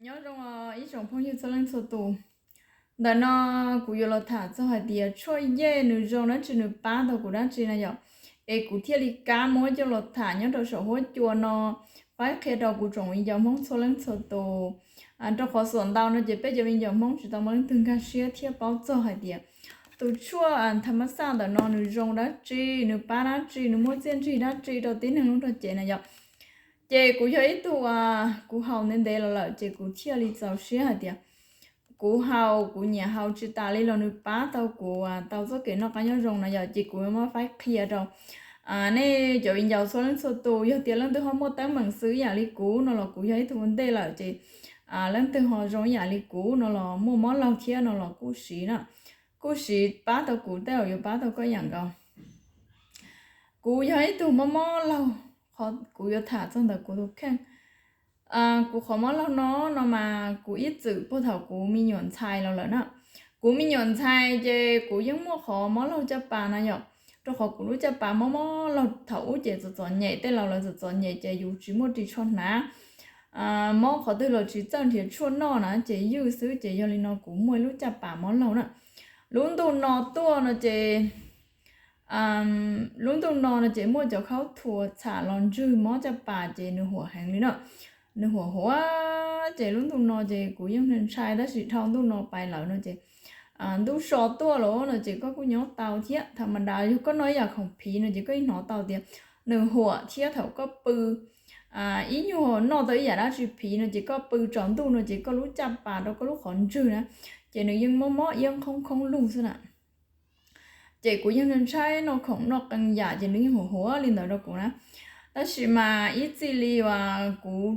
Nyob zoo os ib tsoom phooj ywg txhua leej txhua tus. Ntawm no kuv yuav los tham txog hais tias tshuaj yej nws zoo dab tsi, nws pab tau kuv dab tsi na yom. Es kuv thiaj li kam muab coj los tham nyob rau saum huab cua no, faib qhia rau kuv tsoom viv ncaus Hmoob txhua leej txhua tus. Rau qhov xuam ntau no ces peb cov viv ncaus Hmoob tsis tau muaj leej twg nkag siab thiab paub txog hais tias tus tshuaj tha mab xaj ntawm no nws zoo dab tsi, nws pab dab tsi, nws muaj txiaj ntsig dab tsi rau tib neeg lub nrog cev na yom. Ces kuv yog ib tug, kuv haus ntev ntev los lawm ces kuv thiaj li txaus siab hais tias kuv haus, kuv nyiam haus tsis tas li los nws pab tau kuv tau txoj kev noj qab nyob zoo na yom. Ces kuv muab faib qhia rau nej cov viv ncaus txhua leej txhua tus, yog tias leej twg ho muaj teeb meem xwb ib yam li kuv no los kuv yog ib tug ua ntej lawm ces leej twg ho zoo ib yam li kuv no los muaj mob laug thiab no los kuj siv na, kuj siv pab tau kuv tej zaum yuav pab tau koj ib yam nkaus. Kuv yog ib tug mob mob laug, qhov kuv yuav tham txog ntawm kuv tus kheej. Kuv qhov mob laug no no mas kuv ib txwm puag thaum kuv me nyuam ntxhais los lawm na. Kuv me nyuam ntxhais ces kuv yeej muaj qhov mob laug caj pas na yom, rau qhov kuv lub caj pas mob mob laug thaum ub ces txom txom nyem, tej laus lawv txom txom nyem ces yus tsis muaj ris tsho hnav, mob qhov twg los tsis txawj nrhiav tshuaj noj na ces ywj xwb ces yog li no kuv muaj ib lub caj pas mob laug na. Lub ntuj no tuaj no ces lub ntuj no no ces muaj cov khaub thuas txham los ntswg mob caj pas ces nws huam heev li na. Nws huam huam ces lub ntuj no ces kuv yeej ntshai, tab sis dhau ntuj no pais lawm no ces ntuj so tuaj los no ces koj kuj nyob tau thiab. Tha ma da yog koj noj ib yam khoom phiv no ces koj yeej hnov tau tias nws huam thiab. Thaum koj pw ib nyuag noj tau ib yam dab tsi phiv no ces koj pw tsaus ntuj no ces koj lub caj pas rau koj lub qhov ntswg na ces nws yeej mob mob iab qhoob khoob lug xwb na. Ces kuv yeej ntshai noj khoom noj qee yam ces nws yeej huam huam li ntawd rau kuv na. Tab sis mas ib txij li uas kuv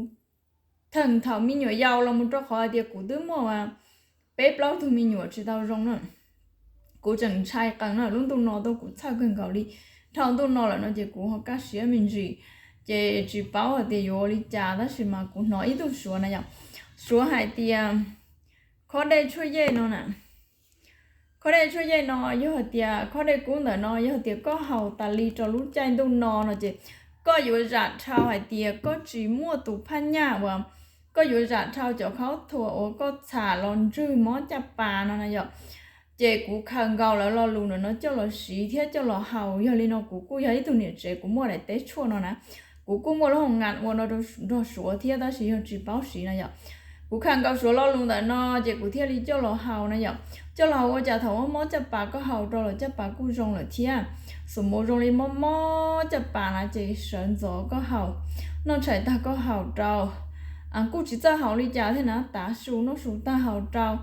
theem thaum me nyuam yaus los mus rau qhov hais tias kuv twb muaj peb plaub tug me nyuam tsis tau zoo na, kuv tseem ntshai qees na. Lub ntuj no tuaj kuv txhawj kawg nkaus li. Dhau ntuj no lawm no ces kuv ho kaj siab me ntsis, ces tsis paub hais tias yuav ua li cas tab sis mas kuv hnov ib tug suav na yom, suav hais tias khob dej tshuaj yej no na, khob dej tshuaj yej no yog hais tias khob dej kub ntawm no yog hais tias koj haus tas li rau lub caij ntuj no no ces koj yuav zam dhau hais tias koj tsis muaj tus phaj nyaj uas koj yuav zam dhau cov khaub thuas uas koj txham los ntswg mob caj pas no na yom. Ces kuv khaws nkaus lawv lo lus ntawm no coj los siv thiab coj los haus. Yog li no kuv kuj yog ib tug niam tsev kuv muaj daim teb tshuaj no na, kuv kuj muaj lub hoo nkas ua no rau nrog suav thiab tab sis yog tsis paub siv na yom. Kuv khaws nkaus suav lo lus ntawm no ces kuv thiaj li coj los haus na yom. Coj los haus ua cas thaum mob mob caj pas koj haus rau los caj pas kuj zoo lawm thiab. Xus mus zoo li mob mob caj pas na ces sawv ntxov koj haus, noj tshais tag koj haus rau, kuj tsis txawj haus li cas thiab na, tav su noj su tag haus rau,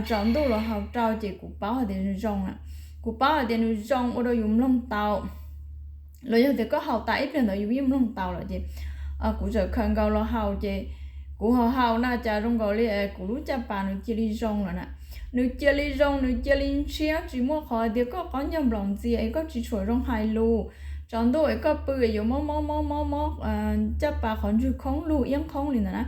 tsaus ntuj los haus rau ces kuv paub hais tias nws zoo na. Kuv paub hais tias nws zoo ua rau yus mloog tau, los yog tias koj haus tas ib pliag ntawd yus yeej mloog tau lawm ces kuv txawm khaws nkaus los haus ces kuv ho haus na cas zoo nkaus li kuv lub caj pas nws cia li zoo lawm na. Nws cia li zoo, nws cia li ntshiab, tsis muaj qhov tias koj qaub ncaug nplaum ntxias es koj tsis tshua zoo hais lus, tsaus ntuj es koj pw es yuav mob mob mob mob mob, caj pas qhov ntswg khoob lug iab qhoob li ntawd na.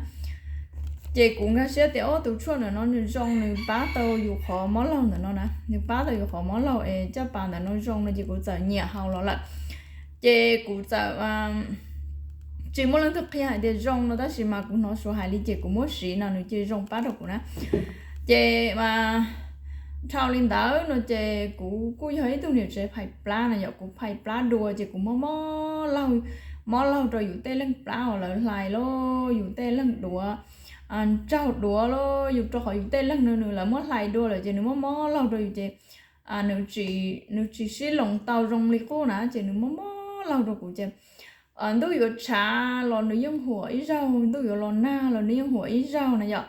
Ces kuv nkag siab tias ob tus tshuaj ntawm no nws zoo, nws pab tau yus qhov mob laug ntawm no na, nws pab tau yus qhov mob laug es caj pas ntawm no zoo no ces kuv txawm nyiam haus los lawm. Ces kuv txawm tsis muaj leej twg qhia hais tias zoo no tab sis mas kuv hnov suav hais li ces kuv muab siv no nws cia li zoo pab rau kuv na. Ces dhau li ntawd no ces kuv kuj yog ib tug niam tsev phais plab na yom, kuv phais plab dua ces kuv mob mob laug, mob laug rau yus tej leeg plab uas lawv hlais los yus tej leeg duav, ntsaug duav los yus rau qhov yus tej leeg no nws lawv muab hlais dua lawm ces nws mob mob laug rau yus ces nws tsis sib loos tau zoo li qub na ces nws mob mob laug rau kuv ces ntuj yuav tshav los nws yeej huam ib zaug, ntuj yuav los nag los nws yeej huam ib zaug na yom.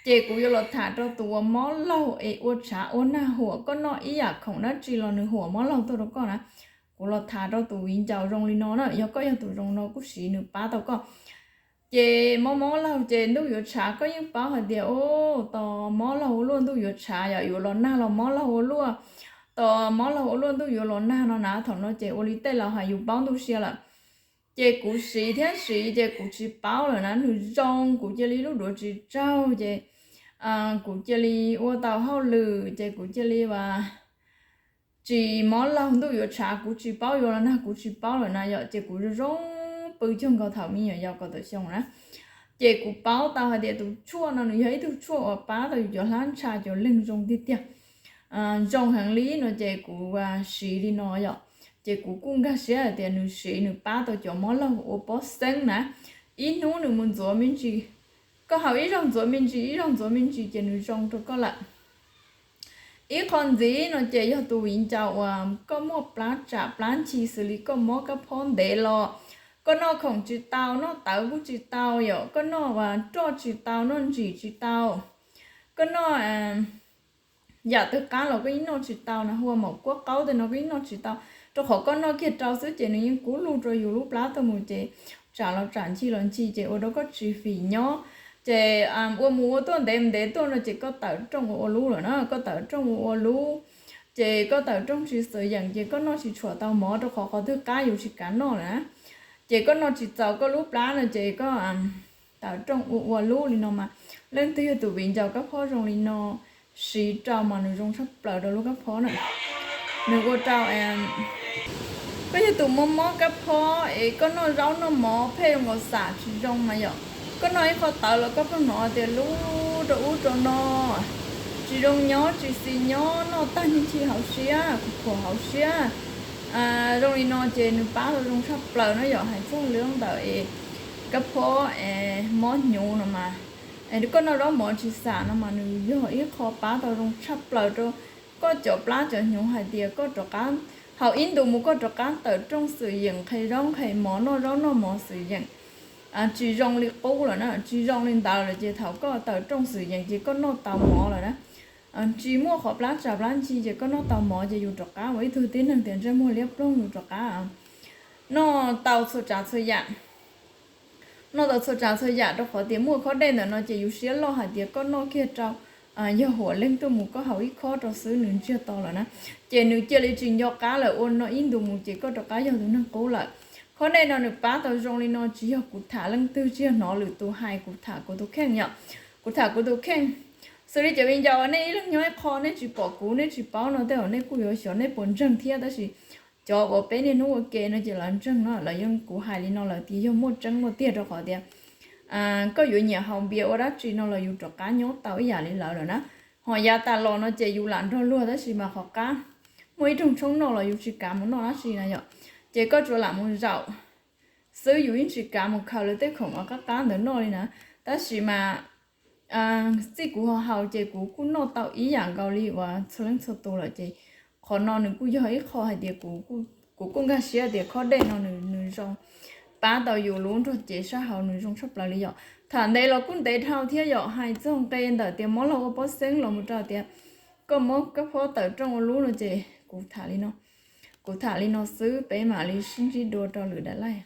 Ces kuv yuav los tham rau tus uas mob laug es ua tshav ua nag huam, koj noj ib yam khoom dab tsi los nws huam mob laug tuaj rau koj na. Kuv los tham rau tus viv ncaus zoo li no na, yog koj yog tus zoo no kuj siv nws pab tau koj. Ces mob mob laug ces ntuj yuav tshav koj yeej paub hais tias tos mob laug ua luaj ntuj yuav tshav, yog yuav los nag los mob laug ua luaj, tos mob laug ua luaj ntuj yuav los nag no na. Thaum no ces ua li tej laus hais yus paub ntuj sia lawm. Ces kuv siv thiab siv ces kuv tsis paub lawm na, nws zoo kuv cia li lub duav tsis tsaug ces kuv cia li ua tau hauj lwm ces kuv cia li tsis mob laug, ntuj yuav tshav kuv tsis paub, yuav los nag kuv tsis paub lawm na yom. Ces kuv zoo zoo pw cuag nkaus thaum me nyuam yaus kaum tawm xyoo na. Ces kuv paub tau hais tias tus tshuaj no nws yog ib tug tshuaj uas pab tau yus cov hlab ntsha cov leeg zoo tiag tiag. Zoo heev li no ces kuv siv li no yom. Ces kuv kuj nkag siab hais tias nws siv nws pab tau cov mob laug ua pob xeeb na. Ib hnub nws mus ntxuav me ntsis, koj haus ib zaug ntxuav me ntsis, ib zaug ntxuav me ntsis ces nws zoo rau koj lawm. Ib qho ntxiv no ces yog tus viv ncaus uas koj muaj plab tsam plab ncig xws li koj mob kab phob ntev los, koj noj khoom tsis tau, noj tawv kuj tsis tau yom, koj noj roj tsis tau, noj ntsim tsis tau, koj noj yam twg qab los koj yeej noj tsis tau na, hu ua maum kuab qaub tej no koj yeej noj tsis tau, rau qhov koj noj kiag rau xwb ces nws yeej kub lug rau yus lub plab tuaj mus ces tsam los tsam ncig los ncig ces ua rau koj tsis fim nyob. Ces ua mus ua tuaj ntev ntev tuaj no ces koj tawm rooj ua ua lub lawm na, koj tawm rooj ua ua lub, ces koj tawm rooj tsis xwm yeem ces koj noj tsis tshua tau mov rau qhov qhov twg qab yus tsis kav noj lawm na. Ces koj noj tsis txaus koj lub plab no ces koj tawm rooj ua ua lub li no mas, leej twg yog tus viv ncaus kab phob zoo li no, siv rau mas nws zoo tshaj plaws rau lub kab phob na. Nws ua rau koj yog tus mob mob kab phob es koj noj zaub noj mov pheej zoo nkaus xam tsis zoo mas yom, koj noj ib qho tawv los koj pheej hnov tias lub rau ub rau no, tsis zoo nyob tsis xis nyob, noj tag nrho ncig hauv siab, khuam khuam hauv siab. Zoo li no ces nws pab tau zoo tshaj plaws no yom, hais txog li ntawm es kab phob es mob hnyuv no mas, koj noj zaub mov tsis xam no mas nws yog ib qho pab tau zoo tshaj plaws rau koj cov plab cov hnyuv hais tias koj rov qab haus ib ntus mus koj rov qab tawm rooj xwm yeem nqhis zaub nqhis mov noj zaub noj mov xwm yeem. Tsis zoo li qub lawm na, tsis zoo li ntawd lawm ces thaum koj tawm rooj xwm yeem ces koj noj tau mov lawm na. Tsis muaj qhov plab tsam plab ncig ces koj noj tau mov ces yus rov qab ua ib tug tib neeg tias ntsej muag liab ploog yus rov qab noj tau txhua tsav txhua yam. Noj tau txhua tsav txhua yam rau qhov tias muaj khob dej ntawm no ces yus siab loj hais tias koj noj kiag rau, yog huam leej tuaj mus koj haus ib khob rau xwb nws ntsiag to lawm na. Ces nws cia li tsis nco qab lawm, ua no ib ntus mus ces koj rov qab yog tus neeg qub lawm. Khob dej no nws pab tau zoo li no tsis yog kuv tham leej twg, tsis yog hnov lwm tus hais, kuv tham kuv tus kheej yom. Kuv tham kuv tus kheej. Xws li cov viv ncaus nej ib leeg nyob ib qho nej tsis pom kuv nej tsis paub no tej zaum nej kuj yuav xyov nej puas ntseeg thiab, tab sis cov uas peb niaj hnub ua ke no ces lawv ntseeg no, lawv yeej, kuv hais li no lawv tias yog muaj tseeb muaj tiag rau qhov tias koj yuav nyiam haus npias ua dab tsi no los yus rov qab nyob tau ib yam li lawv lawm na. Ho yav tas los no ces yus lam nrog luag tab sis mas qhov qab muaj ib rooj tshoob noj los yus tsis kav mus noj dab tsi na yom. Ces koj tsuas lam mus zaum xwb, yus yeej tsis kav mus khaws lawv tej khoom uas qab qab ntawd noj li na. Tab sis mas txij kuv ho haus ces kuv kuj noj tau ib yam nkaus li uas txhua leej txhua tus lawm ces qhov no nws kuj yog ib qho hais tias kuv kuj nkag siab tias khob dej no nws zoo pab tau yus lub nrog cev sab hauv nws zoo tshaj plaws li yom. Tham ntev los kuj ntev dhau thiab yom, hais txog nqe ntawm tias mob laug ua pob xeeb los mus rau tias koj mob kab phob tawm rooj ua lub no ces kuv tham li no, kuv tham li no xwb peb mam li sib ntsib dua rau lwm daim live.